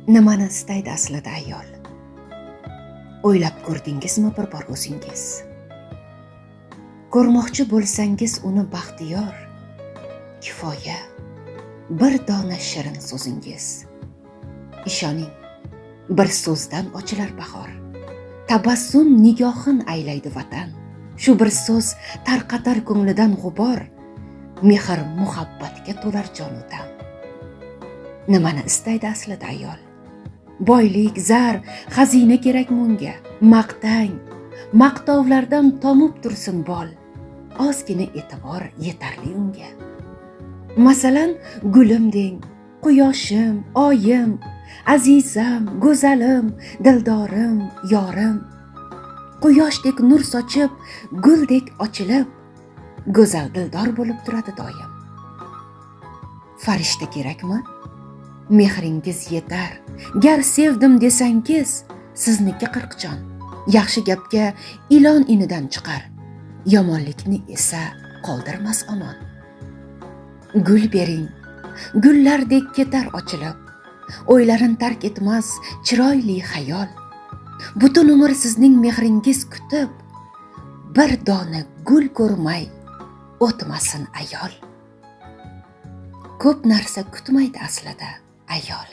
Nimani istaydi aslida ayol? O'ylab ko'rdingizmi bir bor o'zingiz? Ko'rmoqchi bo'lsangiz uni baxtiyor, kifoya bir dona shirin so'zingiz. Ishoning, bir so'zdan ochilar bahor. Tabassum nigohin aylaydi vatan. Shu bir so'z tarqatar ko'nglidan g'ubor, mehr muhabbatga to'lar jonu tan. Nimani istaydi aslida ayol? Boylik, zar, xazina kerakmi unga? Maqtang, maqtovlardan tomib tursin bol. Ozgina e'tibor yetarli unga. Masalan, gulim deng, quyoshim, oyim, azizam, go'zalim, dildorim, yorim. Quyoshdek nur sochib, guldek ochilib, go'zal dildor bo'lib turadi doim. Farishta kerakmi? Mehringiz yetar. Gar sevdim desangiz, sizniki qirqchon. Yaxshi gapga ilon inidan chiqar. Yomonlikni esa qoldirmas omon. Gul bering, gullardek ketar ochilib. O'ylarin tark etmas chiroyli xayol. Butun umr sizning mehringiz kutib, bir dona gul ko'rmay o'tmasin ayol. Ko'p narsa kutmaydi aslida ayol.